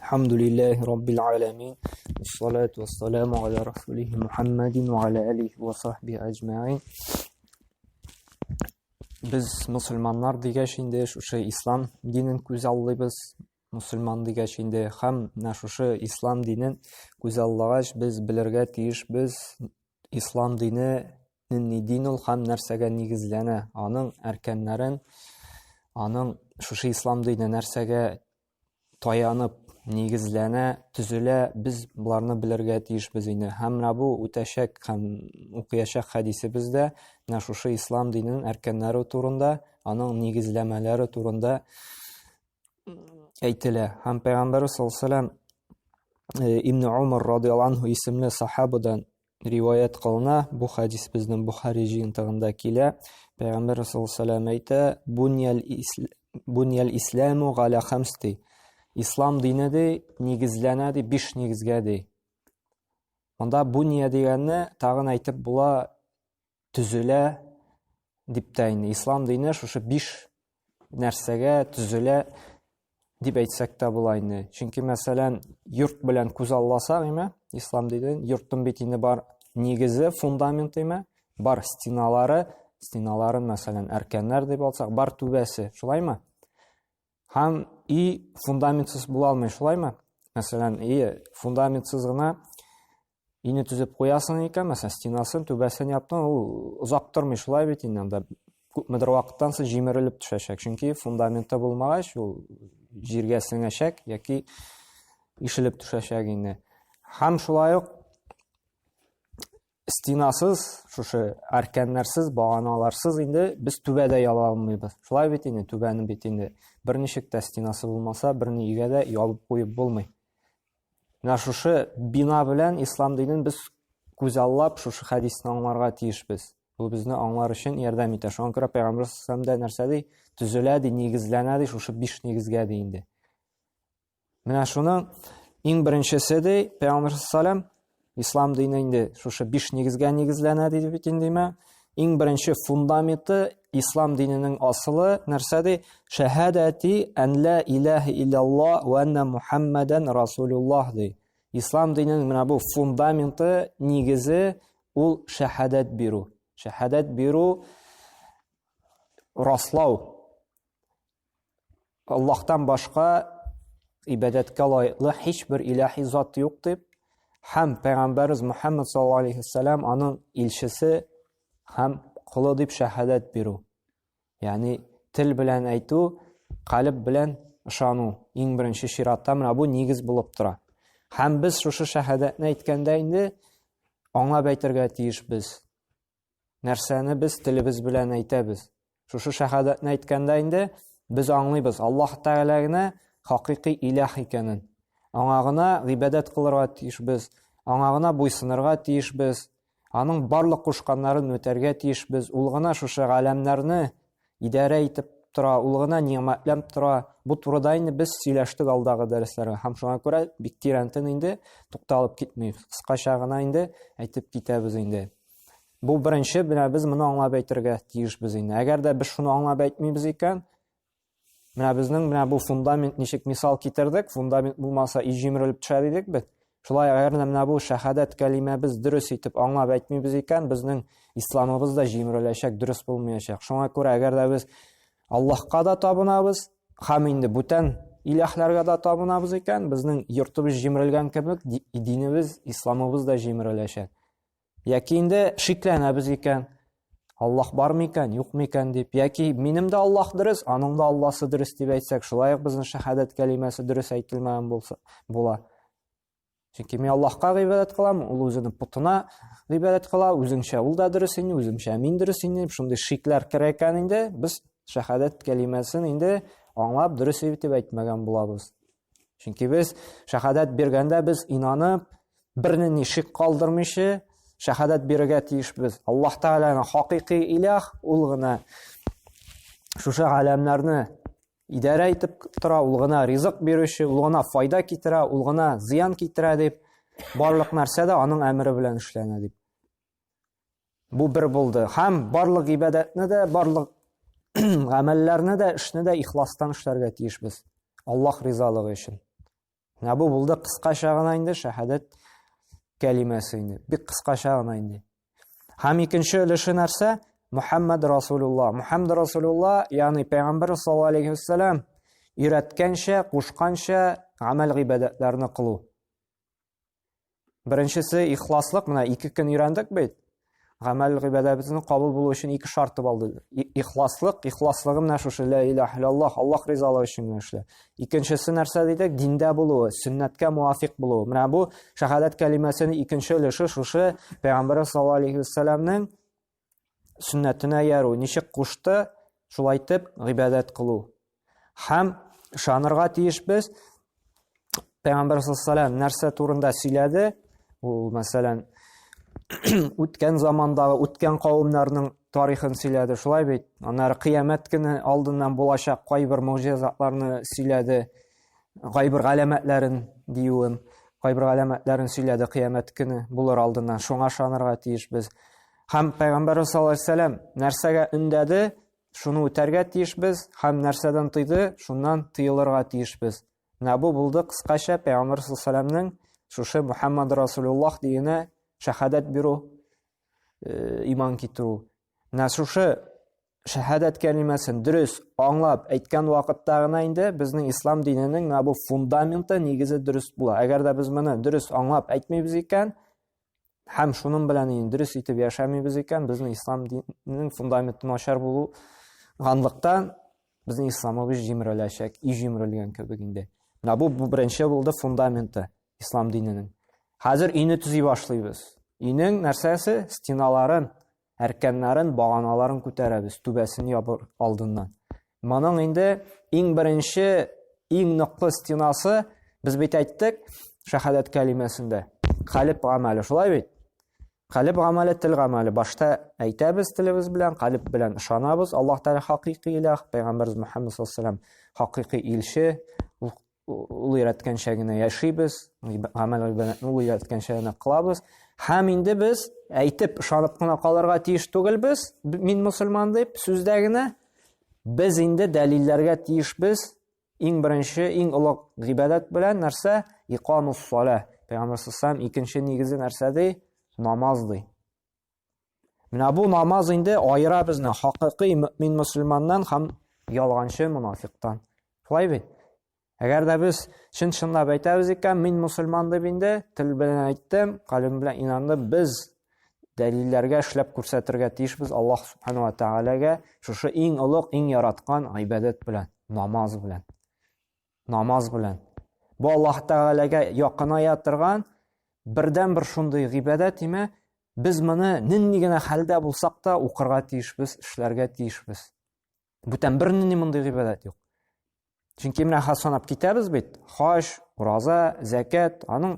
Әлхәмдүлилләһи раббил галәмин. Вассалату вассаламу аля расулихи Мухаммадин ва аля алихи ва сахбихи әҗмәгыйн. Без мусульманнар дигәч инде шушы ислам динен күз аллыйбыз. Мусульман дигәч инде һәм менә шушы ислам динен күз аллагач без белергә тиешбез ислам дине нинди дин ул һәм нәрсәгә нигезләнә, аның әркәннәрен, аның шушы ислам дине нәрсәгә таянып нигезләнә, төзелә, без боларны белергә тиешбез инде. Һәм менә бу үтәчәк һәм укыячак хәдисебез дә менә шушы ислам диненең әркәннәре турында, аның нигезләмәләре турында әйтелә. Һәм Пәйгамбәрбез саллаллаһу алейһи вәсәлләм э, Ибн Умар радиаллаһу анһу исемле сахабадан риваять кылына. Бу хәдис безнең Бухари җыентыгында килә. Пәйгамбәр саллаллаһу алейһи вәсәлләм әйтә: "Буньял исламу галя хамс" ди. Ислам дине ди нигезләнә ди биш нигезгә ди. Монда буния дигәнне тагын әйтеп була төзелә дип тә инде. Ислам дине шушы биш нәрсәгә төзелә дип әйтсәк тә була инде. Чөнки, мәсәлән, йорт белән күз алласак, име, ислам динен, йорттың бит инде бар нигезе, фундаменты, име, бар стеналары, стеналарын, мәсәлән, әркәннәр дип алсак, бар түбәсе, шулаймы? Һәм и фундаментсыз була алмый, шулаймы? Мәсәлән, и фундаментсыз гына Өйне төзеп куясың икән, мәсәлән, стенасын, түбәсен яптың, ул озак тормый, шулай бит инде анда. Күпмедер вакыттан соң җимерелеп төшәчәк. Чөнки фундаменты булмагач, ул җиргә сеңәчәк яки ишелеп төшәчәк инде. Һәм шулай ук стенасыз, шушы арканнарсыз, баганаларсыз инде без түбә дә яба алмыйбыз. Шулай бит инде, түбәне бит инде берничек тә стенасы булмаса, берни өйгә дә ябып куеп булмый. Менә шушы бина белән ислам динен без күзаллап шушы хәдисне аңларга тиешбез. Бу безне аңлар өчен ярдәм итә. Шуңа күрә Пәйгамбер саллаллаху дә нәрсә ди? Төзелә ди, нигезләнә ди, шушы биш нигезгә ди инде. Менә шуның иң беренчесе ди, Пәйгамбер саллаллаху ислам дине инде шушы биш нигезгә нигезләнә диде бит инде, Иң беренче фундаменты ислам диненең асылы нәрсә ди? Шәһадәти ан ла илаһа илляллаһ ва анна Мухаммадан расулуллаһ ди. Ислам диненең менә бу фундаменты, нигезе ул шәһадәт бирү. Шәһадәт бирү раслау. Аллаһтан башка ибадәткә лаеклы һичбер илаһи зат юк дип һәм пәйгамбәрбез Мухаммад саллаллаһу алейхи вәсәләм аның илчесе һәм колы дип шәһадәт бирү. Ягъни тел белән әйтү, калеб белән ышану иң беренче чиратта менә бу нигез булып тора. Һәм без шушы шәһадәтне әйткәндә инде аңлап әйтергә тиешбез. Нәрсәне без телебез белән әйтәбез? Шушы шәһадәтне әйткәндә инде без аңлыйбыз, Аллаһ Тәгалә генә хакыйкый илаһ икәнен. Аңа гына гыйбадәт кылырга тиешбез, аңа гына буйсынырга тиешбез, аның барлык кушканнарын үтәргә тиешбез. Ул гына шушы галәмнәрне идарә итеп тора, ул гына ни'мәтләп тора. Бу турыда инде без сөйләштек алдагы дәресләрдә һәм шуңа күрә бик тирәнтен инде тукталып китмибез. Кыскача гына инде әйтеп китәбез инде. Бу беренче, менә без моны аңлап әйтергә тиешбез инде. Әгәр дә без шуны аңлап әйтмибез икән, менә безнең менә бу фундамент ничек мисал китердек, фундамент булмаса өй җимерелеп төшә дидек бит. Шулай әгәр дә менә бу шәһадәт кәлимәбез дөрес итеп аңлап әйтмибез икән, безнең исламыбыз да җимереләчәк, дөрес булмаячак. Шуңа күрә әгәр дә без Аллаһка да табынабыз, һәм инде бүтән иләһләргә дә табынабыз икән, безнең йортыбыз җимерелгән кебек, динебез, исламыбыз да җимереләчәк. Яки инде шикләнәбез икән, Аллаһ бар микән, юк микән дип, яки минем дә Аллаһ дөрес, аның да Алласы дөрес дип әйтсәк, шулай ук безнең шәһадәт кәлимәсе дөрес әйтелмәгән булса була. Чөнки мин Аллаһка гыйбадәт кылам, ул үзенең путына гыйбадәт кыла, үзеңчә ул да дөрес инде, үземчә мин дөрес инде, дип шундый шикләр керә икән инде, без шәһадәт кәлимәсен инде аңлап дөрес итеп әйтмәгән булабыз. Чөнки без шәһадәт биргәндә без инанып, бернинди шик калдырмыйча шәһадәт бирергә тиешбез. Аллаһ Тәгаләнең хакыйкый илах, ул гына шушы галәмнәрне идарә итеп тора, ул гына ризык бирүче, ул гына файда китерә, ул гына зыян китерә дип, барлык нәрсә дә аның әмере белән эшләнә дип. Бу бер булды. Һәм барлык гыйбадәтне дә, барлык гамәлләрне дә, эшне дә ихластан эшләргә тиешбез. Аллаһ ризалыгы өчен. Менә бу булды кыскача гына инде шәһадәт кәлимәсе инде. Бик кыскача гына инде. Һәм икенче өлеше нәрсә? Мухаммад Расулулла. Мухаммад Расулулла, ягъни Пәйгамбәр саллаллаһу алейхи вәсәләм өйрәткәнчә, кушканча гамәл гыйбадәтләрне кылу. Беренчесе ихласлык, менә ике көн өйрәндек бит. Гамәл гыйбадәтебезнең кабул булу өчен ике шарты булды. Ихласлык, ихласлыгы менә шушы ла илаһ иллаллаһ, Аллаһ ризалыгы өчен генә эшлә. Икенчесе нәрсә дидек? Диндә булуы, сөннәткә муафик булуы. Менә бу шәһадәт кәлимәсенең икенче өлеше шушы Пәйгамбәр саллаллаһу алейхи вәсәләмнең сөннәтенә иярү, ничек кушты, шулай итеп гыйбадәт кылу. Һәм ышанырга тиешбез, Пәйгамбәр саллаллаһу нәрсә турында сөйләде? Ул, мәсәлән, үткән замандагы, үткән кавымнарның тарихын сөйләде, шулай бит? Аннары кыямәт көне алдыннан булачак кайбер могҗизатларны сөйләде, кайбер галәмәтләрен диюем, кайбер галәмәтләрен сөйләде кыямәт көне булыр алдыннан. Шуңа ышанырга тиешбез. Һәм Пәйгамбәр саллаллаһу алейһи вәсәлләм нәрсәгә өндәде? Шуны үтәргә тиешбез һәм нәрсәдән тыйды, шуннан тыелырга тиешбез. Менә бу булды кыскача Пәйгамбәр саллаллаһу шушы Мухаммад Расулуллаһ дигәнә шәһадәт бирү, э, иман китерү. Менә шушы шәһадәт кәлимәсен дөрес аңлап әйткән вакытта гына инде безнең ислам диненең менә бу фундаменты, нигезе дөрес була. Әгәр дә без моны дөрес аңлап әйтмибез икән, һәм шуның белән инде дөрес итеп яшәмибез икән, безнең ислам диненең фундаменты начар булганлыктан, безнең исламыбыз җимереләчәк, өй җимерелгән кебек инде. Менә бу, бу беренче булды фундаменты ислам диненең. Хәзер өйне төзи башлыйбыз. Өйнең нәрсәсе? Стеналарын, әркәннәрен, баганаларын күтәрәбез, түбәсен ябыр алдыннан. Моның инде иң беренче, иң ныклы стенасы, без бит әйттек, шәһадәт кәлимәсендә. Калиб гамәле, шулай бит? Калиб гамәле, тел гамәле. Башта әйтәбез телебез белән, калиб белән ышанабыз. Аллаһ Тәгалә хакыйкый илаһ, Пәйгамбәрбез Мөхәммәд саллаллаһу алейһи ва хакыйкый илче. Ул ул өйрәткәнчә генә яшибез, гамәл гыйбадәтне ул өйрәткәнчә генә кылабыз. Һәм инде без әйтеп ышанып кына калырга тиеш түгелбез, мин мусульман дип сүздә генә. Без инде дәлилләргә тиешбез. Иң беренче, иң олы гыйбадәт белән нәрсә? Икамус салә. Пәйгамбәр саллаллаһу икенче нигезе нәрсә ди? Намаз ди. Менә бу намаз инде аера безне хакыйкый мөмин мөселманнан һәм ялганчы монафиктан. Шулай бит? Әгәр дә без чын-чынлап әйтәбез икән, мин мөселман дип инде тел белән әйттем, калебем белән инандым, без дәлилләргә эшләп күрсәтергә тиешбез Аллаһ субхану ва таалагә шушы иң олуг, иң яраткан гыйбадәт белән, намаз белән. Намаз белән. Бу Аллаһ Тәгаләгә якыная торган бердән-бер шундый гыйбадәт име, без моны нинди генә хәлдә булсак та укырга тиешбез, эшләргә тиешбез. Бүтән бернинди мондый гыйбадәт юк. Чөнки менә хәзер санап китәбез бит, хаҗ, ураза, зәкят, аның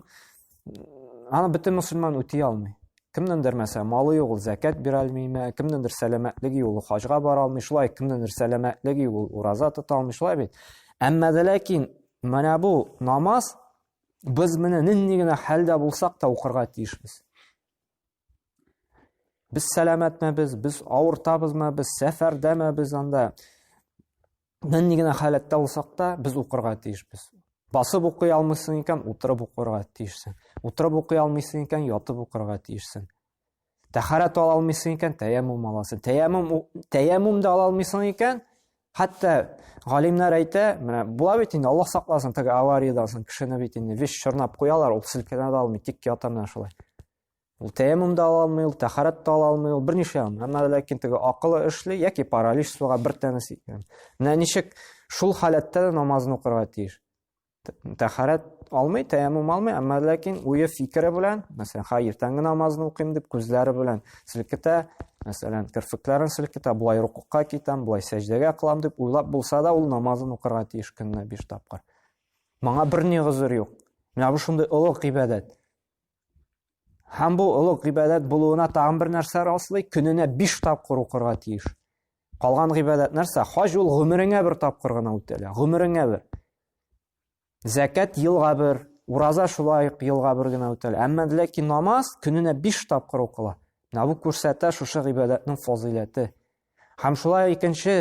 аны бөтен мөселман үти алмый. Кемнеңдер, мәсәлән, малы юк, ул зәкят бирә алмыймы, кемнеңдер сәламәтлеге юк, ул хаҗга бара алмый, шулай, кемнеңдер сәламәтлеге юк, ул ураза тота алмый, шулай бит. Әмма дә ләкин менә бу намаз без менә нинди генә хәлдә булсак та укырга тиешбез. Без сәламәтме без, без авыртабызмы, без сәфәрдәме без анда. Нинди генә халәттә булсак та, без укырга тиешбез. Басып укый алмыйсың икән, утырып укырга тиешсең. Утырып укый алмыйсың икән, ятып укырга тиешсең. Тәһарәт ала алмыйсың икән, тәяммум аласың. Тәяммум тәяммум да ала алмыйсың икән, хәтта галимнәр әйтә, менә була бит инде, Аллаһ сакласын, теге авариядән соң кешене бит инде весь чорнап куялар, ул селкенә дә алмый, тик ята менә шулай. Ул тәяммум да ала алмый, ул тәһарәт тә ала алмый, ул берничә алмый. Әмма ләкин теге акылы эшли яки паралич суга бер тәнесе икән. Менә ничек шул халәттә дә намазын укырга тиеш. Тәһарәт алмый, тәяммум алмый, әмма ләкин уе фикере белән, мәсәлән, ха иртәнге намазны укыйм дип күзләре белән селкетә, мәсәлән, керфекләрен селкетә, болай рукукка китәм, болай сәҗдәгә кылам дип уйлап булса да, ул намазын укырга тиеш көненә 5 тапкыр. Моңа берни гозер юк. Менә бу шундый олы гыйбадәт. Һәм бу олуг гыйбадәт булуына тагын бер нәрсә раслый, көненә 5 тапкыр укырга тиеш. Калган гыйбадәт нәрсә? Хаҗ ул гомереңә бер тапкыр гына үтәлә, гомереңә бер. Зәкәт елга бер, ураза шулай ук елга бер генә үтәлә. Әмма ләкин намаз көненә 5 тапкыр укыла. Менә бу күрсәтә шушы гыйбадәтнең фазыйләте. Һәм шулай икенче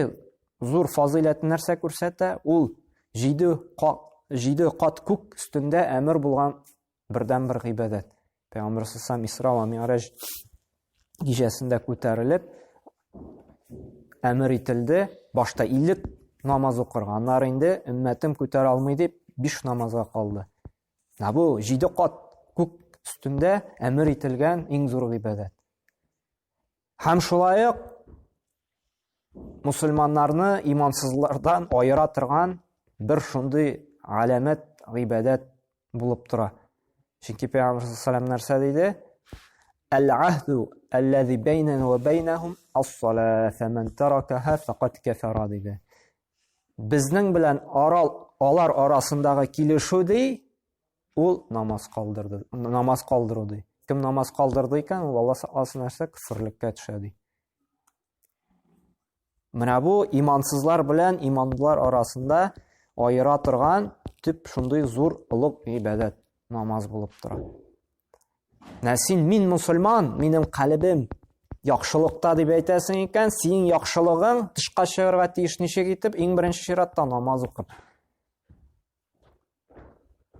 зур фазыйләте нәрсә күрсәтә? Ул җиде кат җиде кат күк өстендә әмер булган бердән-бер гыйбадәт. Пәйгамбер саллаллаху Исра ва Ми'раҗ кичәсендә күтәрелеп әмер ителде. Башта 50 намаз укырга, аннары инде өммәтем күтәрә алмый дип 5 намазга калды. Ә бу 7 кат күк өстендә әмер ителгән иң зур гыйбадәт. Һәм шулай ук мусульманнарны имансызлардан аера торган бер шундый галәмәт гыйбадәт булып тора. Чөнки Пәйгамбер саллаллаху нәрсә диде? Әл-ахду аллази бәйнәна ва бәйнәһум ас-сала, фәмән таракаһа факат кафара диде. Безнең белән арал алар арасындагы килешү ди, ул намаз калдырды, намаз калдыру ди. Кем намаз калдырды икән, ул Алла сакласын нәрсә күферлеккә төшә ди. Менә бу имансызлар белән иманлылар арасында аера торган төп шундый зур олуг гыйбадәт намаз булып тора. Менә син мин мусульман, минем калебем яхшылыкта дип әйтәсең икән, синең яхшылыгың тышка чыгарга тиеш ничек итеп? Иң беренче чиратта намаз укып.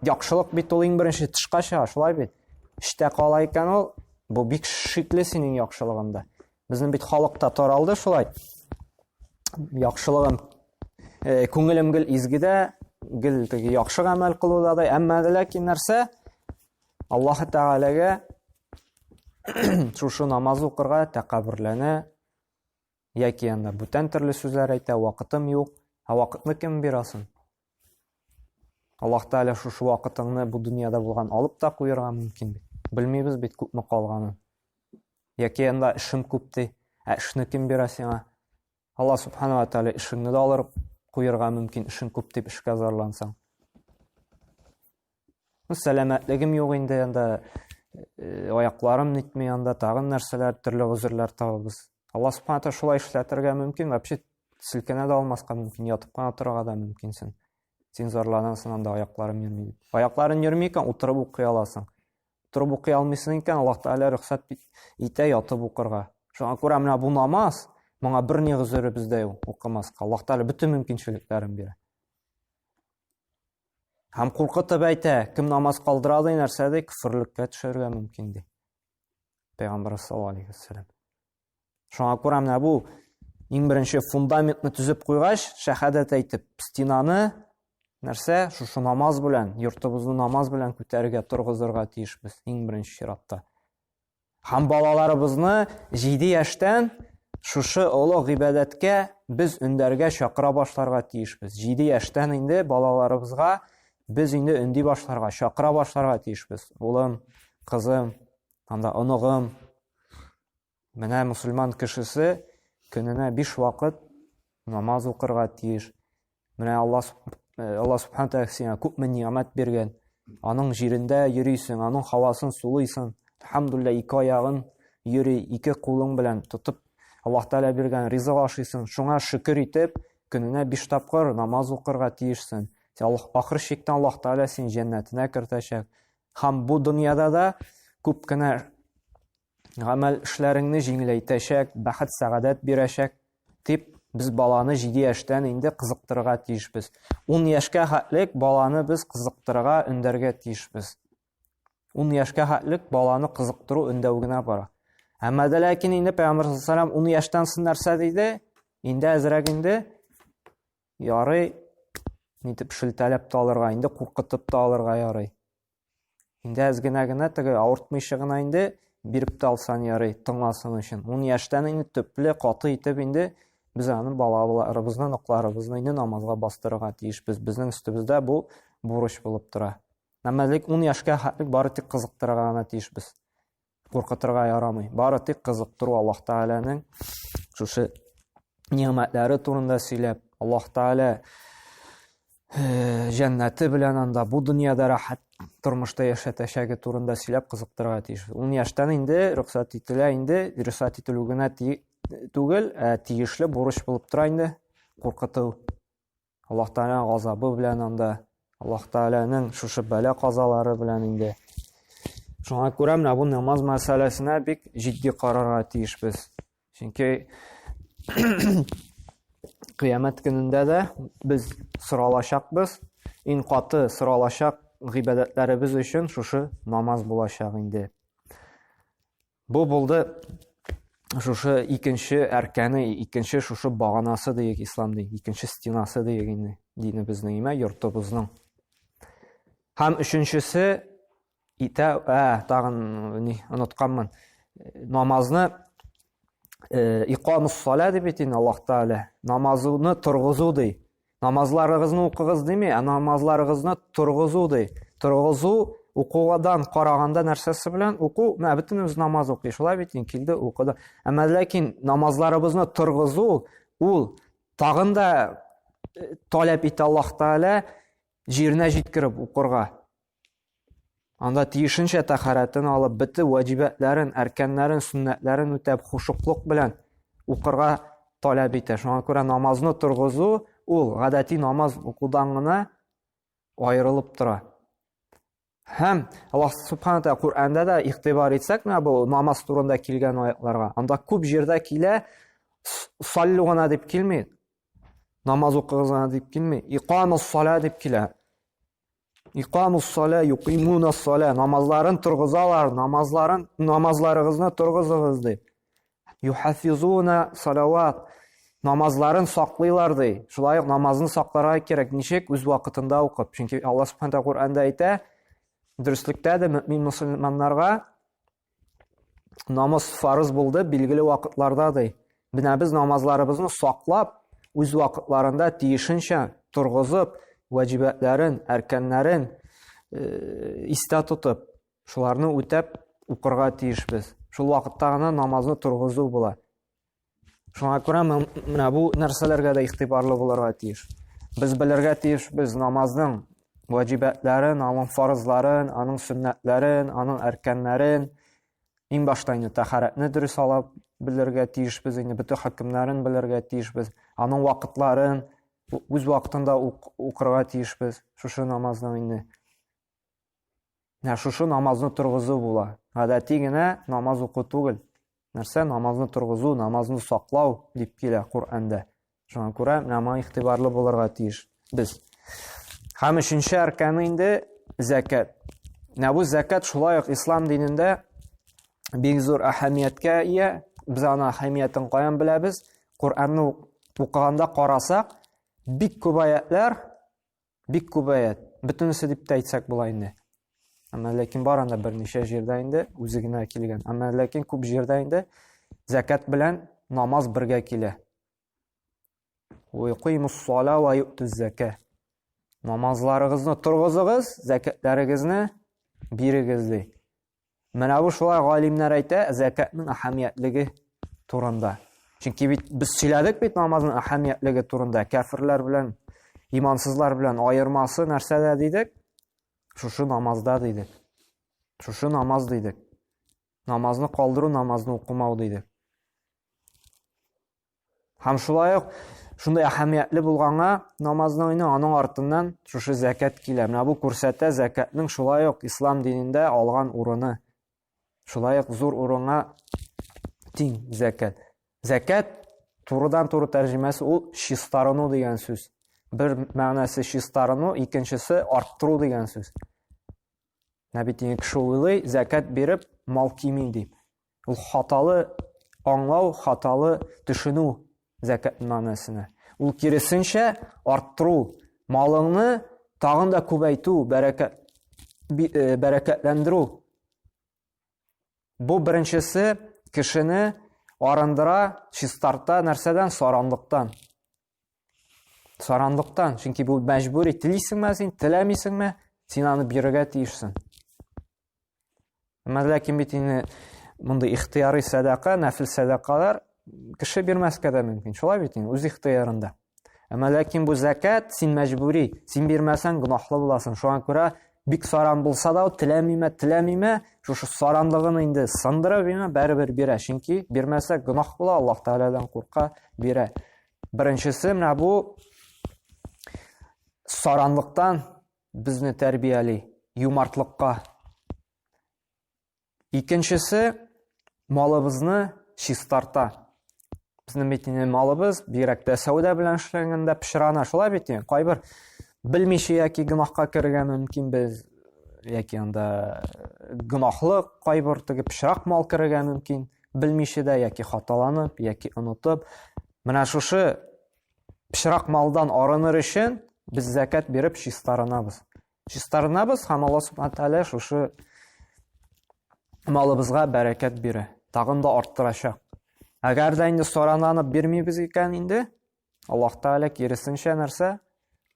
Яхшылык бит ул иң беренче тышка чыга, шулай бит? Эчтә кала икән ул, бу бик шикле синең яхшылыгында. Безнең бит халыкта таралды шулай. Яхшылыгым, э, күңелем гел изгедә, гел теге яхшы гамәл кылуда да, әмма ләкин нәрсә? Аллаһ Тәгаләгә шушы намаз укырга тәкәбберләнә, яки анда бүтән төрле сүзләр әйтә, вакытым юк. Ә вакытны кем бирә соң? Аллаһ Тәгалә шушы вакытыңны бу дөньяда булган алып та куярга мөмкин бит. Белмибез бит күпме калганын. Яки анда эшем күп ди. Ә эшне кем бирә сиңа? Аллаһ Субхану ва Тәгалә эшеңне дә алып куярга мөмкин, эшең күп дип эшкә зарлансаң. Ну, сәламәтлегем юк инде анда, э, аякларым нитми анда, тагын нәрсәләр, төрле гозерләр табабыз. Аллаһ Субхану ва Тәгалә шулай эшләтергә мөмкин, вообще селкенә дә алмаска мөмкин, ятып кына торырга да мөмкинсең. Син зарланасың анда аякларым йөрми дип. Аякларың йөрми икән, утырып укый аласың. Утырып укый алмыйсың икән, Аллаһ Тәгалә рөхсәт итә ятып укырга. Шуңа күрә менә бу намаз, моңа бер ни гозеребез дә юк укымаска. Аллаһ Тәгалә бөтен мөмкинчелекләрен бирә. Һәм куркытып әйтә, кем намаз калдыра ди, нәрсә ди, күферлеккә төшәргә мөмкин ди. Пәйгамбәр саллаллаһу алейһи вәсәлләм. Шуңа күрә менә бу иң беренче фундаментны төзеп куйгач, шәһадәт әйтеп, стенаны нәрсә, шушы намаз белән, йортыбызны намаз белән күтәрергә, торгызырга тиешбез иң беренче чиратта. Һәм балаларыбызны 7 яшьтән шушы олы гыйбадәткә без өндәргә чакыра башларга тиешбез. 7 яшьтән инде балаларыбызга без инде өнди башларга, чакыра башларга тиешбез. Улым, кызым, анда оныгым, Менә мусульман кешесе көненә биш вакыт намаз укырга тиеш. Менә Аллаһ э, Аллаһ субхана тәгалә сиңа күпме ни'мәт биргән. Аның җирендә йөрисең, аның һавасын сулыйсың. Әлхәмдулилла, ике аягын йөри, ике кулың белән тотып Аллаһ Тәгалә биргән ризык ашыйсың. Шуңа шөкер итеп, көненә биш тапкыр намаз укырга тиешсең. Ахыр чиктә Аллаһ Тәгалә сине җәннәтенә кертәчәк. Һәм бу дөньяда да күп кенә гамәл эшләреңне җиңеләйтәчәк, бәхет, сәгадәт бирәчәк дип без баланы 7 яшьтән инде кызыктырырга тиешбез. 10 яшькә хәтлек баланы без кызыктырырга, өндәргә тиешбез. 10 яшькә хәтлек баланы кызыктыру, өндәү генә бара. Әмма дә ләкин инде Пәйгамбәр саллаллаху алейһи 10 яшьтән соң нәрсә диде? Инде әзрәк инде ярый, нитеп шелтәләп тә алырга, инде куркытып та алырга ярый. Инде әз генә генә теге авыртмыйча гына инде биреп тә алсан ярый, тыңласын өчен. 10 яшьтән инде төпле, каты итеп инде без аны балаларыбызны, оныкларыбызны инде намазга бастырырга тиешбез. Безнең өстебездә бу бурыч булып тора. Әмма элек 10 яшькә хәтлек бары тик кызыктырырга гына тиешбез. Куркытырга ярамый. Бары тик кызыктыру Аллаһ Тәгаләнең шушы нигъмәтләре турында сөйләп, Аллаһ Тәгалә э, җәннәте белән анда бу дөньяда рәхәт тормышта яшәтәчәге турында сөйләп кызыктырырга тиеш. 10 яшьтән инде рөхсәт ителә инде, рөхсәт ителү генә түгел, ә тиешле бурыч булып тора инде куркыту. Аллаһ Тәгаләнең газабы белән анда, Аллаһ Тәгаләнең шушы бәла казалары белән инде. Шуңа күрә менә бу намаз мәсьәләсенә бик җитди карарга тиешбез. Чөнки кыямәт көнендә дә без соралачакбыз. Иң каты соралачак гыйбадәтләребез өчен шушы намаз булачак инде. Бу булды шушы икенче әркәне, икенче шушы баганасы диек ислам ди, икенче стенасы диек инде динебезнең, имә йортыбызның. Һәм өченчесе итә, ә, тагын ни, онытканмын. Намазны э, икамус салә дип бит инде Аллаһ Тәгалә. Намазны торгызу ди. Намазларыгызны укыгыз дими, ә намазларыгызны торгызу ди. Торгызу укугадан караганда нәрсәсе белән уку, менә бөтенебез намаз укый, шулай бит инде килде, укыды. Әмма ләкин намазларыбызны торгызу ул тагын да э, таләп итә Аллаһ Тәгалә җиренә җиткереп укырга. Анда тиешенчә тәхәрәтен алып, бөте ваҗибәтләрен, әркәннәрен, сөннәтләрен үтәп, хушуклык белән укырга таләп итә. Шуңа күрә намазны торгызу ул гадәти намаз укудан гына аерылып тора. Һәм Аллаһ субхана тәгалә Коръәндә дә игътибар итсәк, менә бу намаз турында килгән аятларга, анда күп җирдә килә, саллю гына дип килми, намаз укыгыз гына дип килми, икамус сала дип килә. Икамус салә, юкимуна салә, намазларын торгызалар, намазларын, намазларыгызны торгызыгыз ди. Юхафизуна салават, намазларын саклыйлар ди. Шулай ук намазны сакларга кирәк, ничек үз вакытында укып. Чөнки Аллаһ Субхану Коръәндә әйтә, дөреслектә дә мөмин мөселманнарга намаз фарыз булды билгеле вакытларда ди. Менә без намазларыбызны саклап, үз вакытларында тиешенчә торгызып, ваҗибәтләрен, әркәннәрен э, истә тотып, шуларны үтәп укырга тиешбез. Шул вакытта гына намазны торгызу була. Шуңа күрә менә бу нәрсәләргә дә игътибарлы булырга тиеш. Без белергә тиеш без намазның ваҗибәтләрен, аның фарызларын, аның сөннәтләрен, аның әркәннәрен. Иң башта инде тәһарәтне дөрес ала белергә тиешбез, инде бөтен хөкемнәрен белергә тиешбез. Аның вакытларын үз вакытында укырга тиешбез. Шушы намазның инде. Менә шушы намазны торгызу була. Гадәти генә намаз уку түгел. Нәрсә? Намазны торгызу, намазны саклау дип килә Коръәндә. Шуңа күрә менә моңа игътибарлы булырга тиеш без. Һәм өченче арканы инде зәкят. Менә бу зәкят шулай ук ислам динендә бик зур әһәмияткә ия. Без аны әһәмиятен каян беләбез? Коръәнне укыганда карасак, бик күп аятлар Бик күп аят. Бөтенесе дип тә әйтсәк була инде. Әмма ләкин бар анда берничә җирдә инде үзе генә килгән. Әмма ләкин күп җирдә инде зәкят белән намаз бергә килә. Ва ва ю'туз зака. Намазларыгызны торгызыгыз, зәкятләрегезне бирегез ди. Менә бу шулай галимнәр әйтә зәкятның әһәмиятлеге турында. Чөнки бит без сөйләдек бит намазның әһәмиятлеге турында. Кәферләр белән имансызлар белән аермасы нәрсәдә дидек? Шушы намазда дидек. Шушы намаз дидек. Намазны калдыру, намазны укымау дидек. Һәм шулай ук шундый әһәмиятле булганга намазның инде аның артыннан шушы зәкят килә. Менә бу күрсәтә зәкятның шулай ук ислам динендә алган урыны. Шулай ук зур урынга тиң зәкят. Зәкят турыдан-туры тәрҗемәсе ул чистарыну дигән сүз. Бер мәгънәсе чистарыну, икенчесе арттыру дигән сүз. Менә бит инде кеше уйлый, зәкят биреп мал кими дип. Ул хаталы аңлау, хаталы төшенү зәкят мәгънәсенә. Ул киресенчә арттыру, малыңны тагын да күбәйтү, бәрәкәт э, бәрәкәтләндерү. Бу беренчесе кешене арындыра, чистарта нәрсәдән? Саранлыктан. Саранлыктан, чөнки бу мәҗбүри, телисеңме син, теләмисеңме, син аны бирергә тиешсең. Әмма ләкин бит инде мондый ихтыярый сәдака, нәфил сәдакалар кеше бирмәскә дә мөмкин. Шулай бит инде, үз ихтыярында. Әмма ләкин бу зәкят син мәҗбүри, син бирмәсәң гөнаһлы буласың. Шуңа күрә бик саран булса да, теләмиме, теләмиме, шушы саранлыгын инде сындырып, инде барыбер бирә. Чөнки бирмәсә гөнаһ була, Аллаһ Тәгаләдән курка, бирә. Беренчесе менә бу саранлыктан безне тәрбияли, юмартлыкка. Икенчесе малыбызны чистарта. Безнең бит инде малыбыз бигрәк тә сәүдә белән эшләгәндә пычрана, шулай бит инде. Кайбер Белмичә яки гөнаһка керергә мөмкин без, яки анда гөнаһлы кайбер теге пычрак мал керергә мөмкин, белмичә дә яки хаталанып, яки онытып. Менә шушы пычрак малдан арыныр өчен без зәкят биреп чистарынабыз. Чистарынабыз һәм Алла субхана тәгалә шушы малыбызга бәрәкәт бирә, тагын да арттырачак. Әгәр дә инде саранланып бирмибез икән инде, Аллаһ Тәгалә киресенчә нәрсә?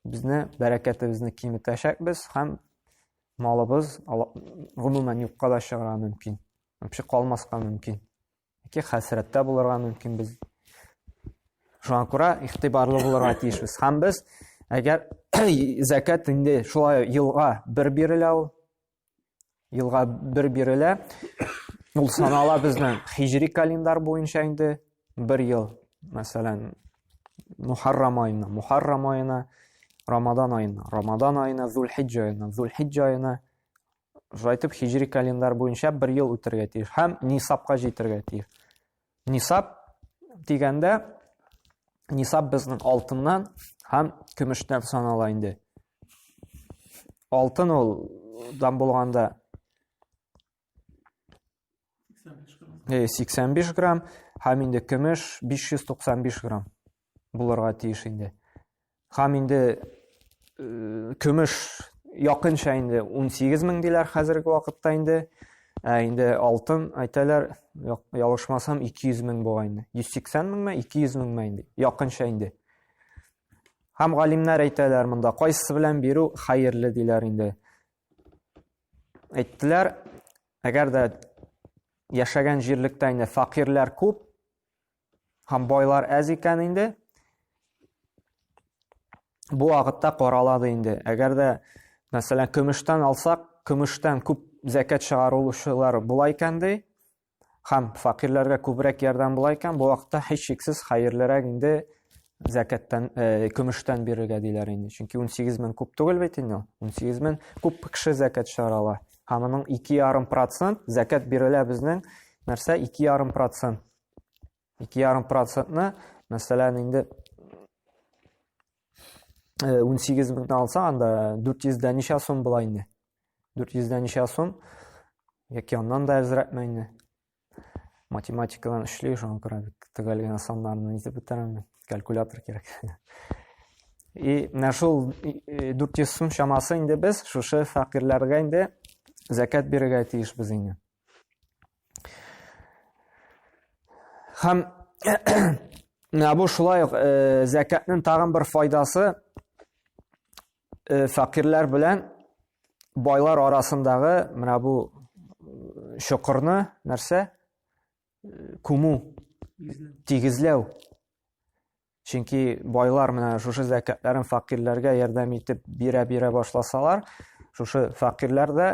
Безне бәрәкәтебезне киметәчәкбез һәм малыбыз гомумән юкка да чыгарга мөмкин. Вообще калмаска мөмкин. Яки хәсрәттә булырга мөмкин без. Шуңа күрә игътибарлы булырга тиешбез. Һәм без әгәр зәкят инде шулай елга бер бирелә ул, елга бер бирелә. Ул санала безнең хиҗри календарь буенча инде бер ел. Мәсәлән, Мухаррам аена, Мухаррам аена, Рамадан аена, Рамадан аена, Зулхиҗҗа аена, Зулхиҗҗа аена. Шулай итеп хиҗри календарь буенча бер ел үтергә тиеш һәм нисабка җитергә тиеш. Нисаб дигәндә нисаб безнең алтыннан һәм көмештән санала инде. Алтын ул дан булганда 85 грамм һәм инде көмеш 595 грамм булырга тиеш инде. Һәм инде көмеш якынча инде 18 мең диләр хәзерге вакытта инде. Ә инде алтын әйтәләр, ялгышмасам 200 мең була инде. 180 меңме, 200 меңме инде, якынча инде. Һәм галимнәр әйтәләр монда, кайсысы белән бирү хәерле диләр инде. Әйттеләр, әгәр дә яшәгән җирлектә инде факирләр күп һәм байлар әз икән инде, бу вакытта каралады инде. Әгәр дә, мәсәлән, көмештән алсак, көмештән күп зәкят чыгаручылар була икән ди, һәм факирләргә күбрәк ярдәм була икән, бу вакытта һичшиксез хәерлерәк инде зәкәттән, көмештән бирергә диләр инде. Чөнки 18 мең күп түгел бит инде. 18 мең күп кеше зәкәт чыгара ала. Һәм аның 2,5% зәкәт бирелә безнең нәрсә 2,5%. 2,5%-ны, мәсәлән, инде 18 меңне алсаң, анда 400 дә ничә сум була инде. 400 дә ничә сум, яки аннан да әзрәкме инде. Математикадан эшли, шуңа күрә бик төгәл генә саннарны әйтеп бетерәм. Калькулятор кирәк. И менә шул 400 сум чамасы инде без шушы фәкыйрьләргә инде зәкят бирергә тиешбез инде. Һәм менә бу шулай ук зәкятның тагын бер файдасы фәкыйрьләр белән байлар арасындагы менә бу чокырны нәрсә күмү, тигезләү. Чөнки байлар менә шушы зәкятларын фәкыйрьләргә ярдәм итеп бирә-бирә башласалар, шушы фәкыйрьләр дә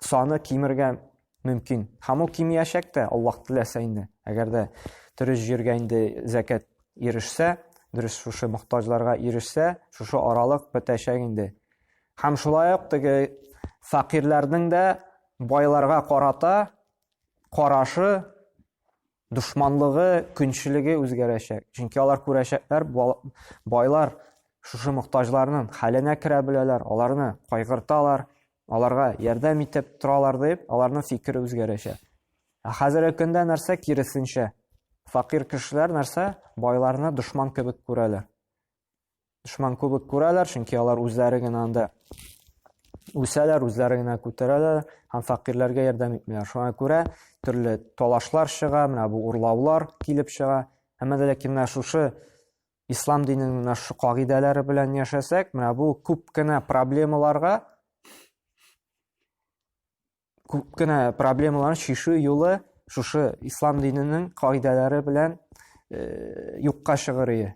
саны кимергә мөмкин. Һәм ул кимиячәк тә, Аллаһ теләсә инде. Әгәр дә дөрес җиргә инде зәкят ирешсә, дөрес шушы мохтаҗларга ирешсә, шушы аралык бетәчәк инде. Һәм шулай ук теге фәкыйрьләрнең дә байларга карата карашы дошманлыгы, көнчелеге үзгәрәчәк. Чөнки алар күрәчәкләр, байлар шушы мохтаҗларның хәленә керә беләләр, аларны кайгырталар, аларга ярдәм итеп торалар дип, аларның фикере үзгәрәчәк. Ә хәзерге көндә нәрсә киресенчә? Факир кешеләр нәрсә? Байларны дошман кебек күрәләр. Дошман кебек күрәләр, чөнки алар үзләре генә анда үсәләр, үзләре генә күтәрәләр һәм фәкыйрьләргә ярдәм итмиләр. Шуңа күрә төрле талашлар чыга, менә бу урлаулар килеп чыга. Әмма дә ләкин менә шушы ислам диненең менә шушы кагыйдәләре белән яшәсәк, менә бу күп кенә проблемаларга күп кенә проблемаларны чишү юлы шушы ислам диненең кагыйдәләре белән юкка чыгыр ие.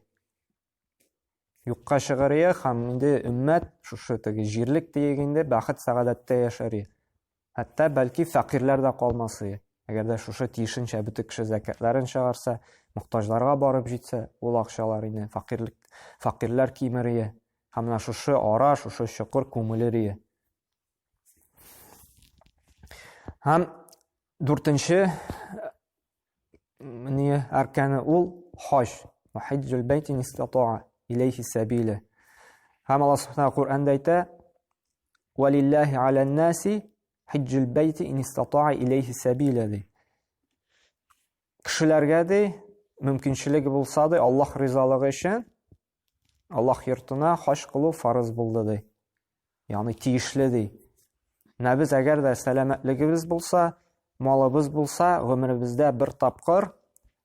Юкка чыгар ие һәм инде өммәт шушы теге җирлек диек инде бәхет сәгадәттә яшәр ие. Хәтта бәлки фәкыйрьләр дә калмас ие. Әгәр дә шушы тиешенчә бөтен кеше зәкятләрен чыгарса, мохтаҗларга барып җитсә, ул акчалар инде фәкыйрьлек фәкыйрьләр кимер ие. Һәм менә шушы ара, шушы чокыр күмелер ие. Һәм дүртенче ни арканы ул хаҗ. Хаҗҗул бәйт ин истатаа иләйхи сәбилә. Һәм Аллаһ Субханаһу Коръәндә әйтә: "Валиллаһи алан-наси хиҗҗул бәйти ин истатаа илейхи сәбиля" ди. Кешеләргә ди, мөмкинчелеге булса ди, Аллаһ ризалыгы өчен Аллаһ йортына хаҗ кылу фарыз булды ди. Ягъни тиешле ди. Менә без әгәр дә сәламәтлегебез булса, малыбыз булса, гомеребездә бер тапкыр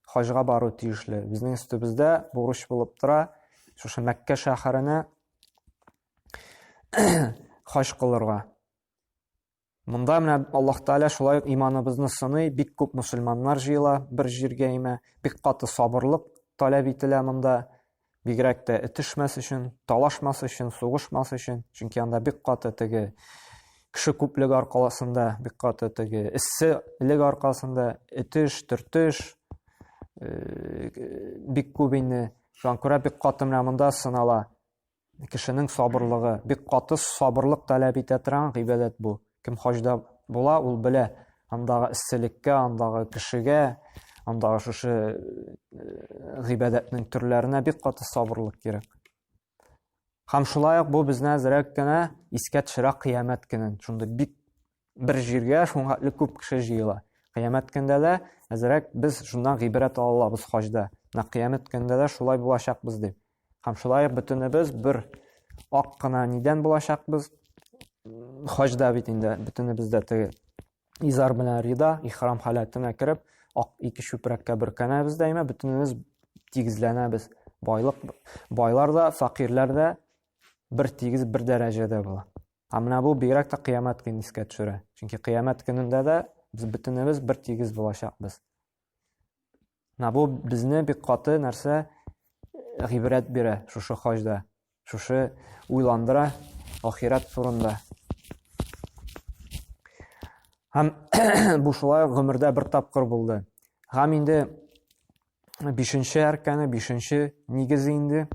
хаҗга бару тиешле. Безнең өстебездә бурыч булып тора шушы Мәккә шәһәренә хаҗ кылырга. Монда менә Аллаһ Тәгалә шулай ук иманыбызны сыный, бик күп мөселманнар җыела бер җиргә имә, бик каты сабырлык таләп ителә монда. Бигрәк тә этешмәс өчен, талашмас өчен, сугышмас өчен, чөнки анда бик каты теге кеше күплеге аркасында, бик каты теге эсселек аркасында этеш, төртеш э, бик күп инде. Шуңа күрә бик каты менә монда сынала. Кешенең сабырлыгы, бик каты сабырлык таләп итә торган гыйбадәт бу. Кем хаҗда була, ул белә, андагы эсселеккә, андагы кешегә, андагы шушы э, гыйбадәтнең төрләренә бик каты сабырлык кирәк. Һәм шулай ук бу безне әзрәк кенә искә төшерә кыямәт көнен. Шундый бик бер җиргә шуңа күп кеше җыела. Кыямәт көндә дә әзрәк без шуннан гыйбрәт ала алабыз хаҗда. Менә кыямәт көндә дә шулай булачакбыз дип. Һәм шулай ук бөтенебез бер ак кына нидән булачакбыз? Хаҗда бит инде бөтенебез дә теге изар белән рида, ихрам халәтенә кереп, ак ике чүпрәккә бөркәнәбез дә, әмма бөтенебез тигезләнәбез. Байлык, байлар да, фәкыйрьләр дә бер тигез, бер дәрәҗәдә була. Ә менә бу бигрәк тә кыямәт көнен искә төшерә. Чөнки кыямәт көнендә дә без бөтенебез бер тигез булачакбыз. Менә бу безне бик каты нәрсә гыйбрәт бирә шушы хаҗда. Шушы уйландыра ахирәт турында. Һәм бу шулай гомердә бер тапкыр булды. Һәм инде бишенче әркәне, бишенче нигезе инде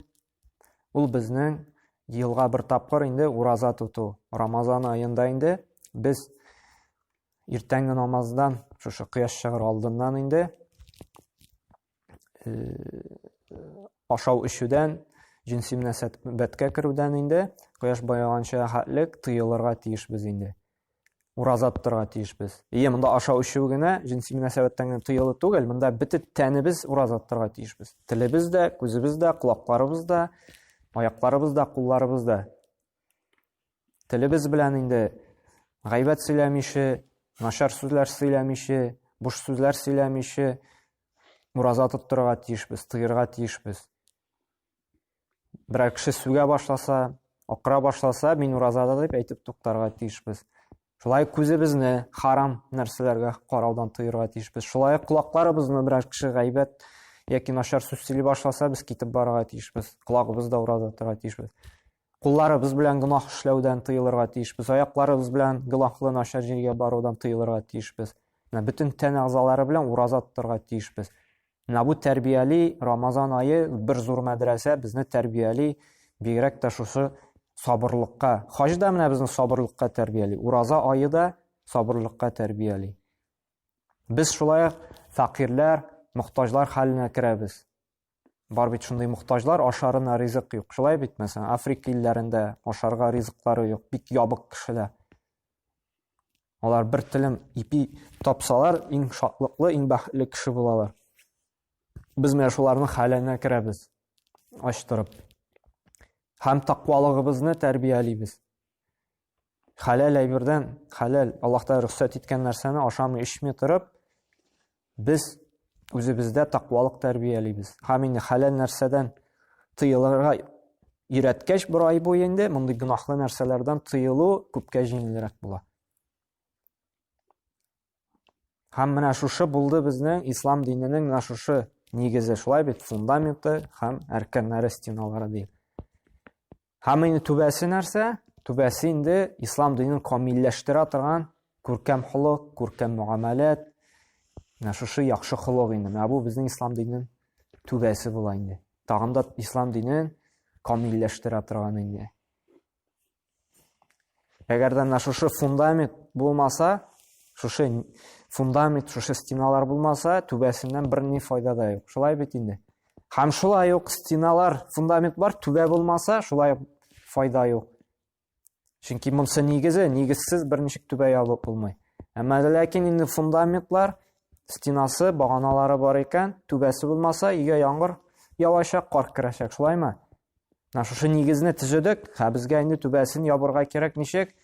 Ул безнең елга бер тапкыр инде ураза тоту. Рамазан аенда инде без иртәнге намаздан, шушы кояш чыгар алдыннан инде э, ашау эчүдән, җенси мөнәсәбәткә керүдән инде кояш баеганча хәтлек тыелырга тиешбез инде. Ураза тотарга тиешбез. Ие, монда ашау эчү генә, җенси мөнәсәбәттән генә тыелу түгел, монда бөтен тәнебез ураза тотарга тиешбез. Телебез дә, күзебез дә, колакларыбыз да, аякларыбыз да, кулларыбыз да. Телебез белән инде гайбәт сөйләмичә, начар сүзләр сөйләмичә, буш сүзләр сөйләмичә ураза тоттырырга тиешбез, тыерга тиешбез. Берәр кеше сүгә башласа, акыра башласа, мин уразада дип әйтеп туктарга тиешбез. Шулай күзебезне харам нәрсәләргә караудан тыерга тиешбез. Шулай колакларыбызны берәр кеше гайбәт яки начар сүз сөйли башласа, без китеп барырга тиешбез. Колагыбыз да ураза торырга тиешбез. Кулларыбыз белән гөнаһ эшләүдән тыелырга тиешбез. Аякларыбыз белән гөнаһлы начар җиргә барудан тыелырга тиешбез. Менә бөтен тән әгъзалары белән ураза тотарга тиешбез. Менә бу тәрбияли Рамазан ае бер зур мәдрәсә безне тәрбияли, бигрәк тә шушы сабырлыкка. Хаҗ да менә безне сабырлыкка тәрбияли, ураза ае да сабырлыкка тәрбияли. Без шулай ук фәкыйрьләр, мохтаҗлар хәленә керәбез. Бар бит шундый мохтаҗлар, ашарына ризык юк. Шулай бит, мәсәлән, Африка илләрендә ашарга ризыклары юк, бик ябык кешеләр. Алар бер телем ипи тапсалар, иң шатлыклы, иң бәхетле кеше булалар. Без менә шуларның хәленә керәбез, ачтырып. Һәм тәкъвалыгыбызны тәрбиялибез. Хәләл әйбердән, хәләл, Аллаһ Тәгалә рөхсәт иткән нәрсәне ашамый, эчми торып, без үзебездә тәкъвалык тәрбиялибез. Һәм инде хәләл нәрсәдән тыелырга өйрәткәч бер ай буе инде мондый гөнаһлы нәрсәләрдән тыелу күпкә җиңелрәк була. Һәм менә шушы булды безнең ислам диненең менә шушы нигезе, шулай бит, фундаменты һәм әркәннәре, стеналары ди. Һәм инде түбәсе нәрсә? Түбәсе инде ислам динен камилләштерә торган күркәм холык, күркәм мөгамәләт. Менә шушы яхшы холык инде. Менә бу безнең ислам диненең түбәсе була инде. Тагын да ислам динен камилләштерә торган инде. Әгәр дә менә шушы фундамент булмаса, шушы фундамент, шушы стеналар булмаса, түбәсеннән берни файда да юк. Шулай бит инде. Һәм шулай ук стеналар, фундамент бар, түбә булмаса, шулай ук файда юк. Чөнки монысы нигезе, нигезсез берничек түбә ябып булмый. Әмма ләкин инде фундаментлар, стенасы, баганалары бар икән, түбәсе булмаса, өйгә яңгыр явачак, кар керәчәк, шулаймы? Менә шушы нигезне төзедек, ә безгә инде түбәсен ябырга кирәк ничек?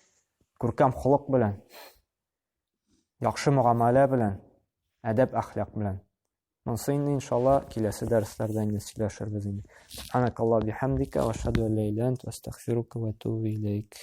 Күркәм холык белән. Яхшы мөгамәлә белән, әдәп әхлак белән. Монысы инде иншалла киләсе дәресләрдә инде сөйләшербез инде. Субханакаллаһ бихамдика ва ашһаду ан ла иляха илля анта астагфирука ва атубу илейк.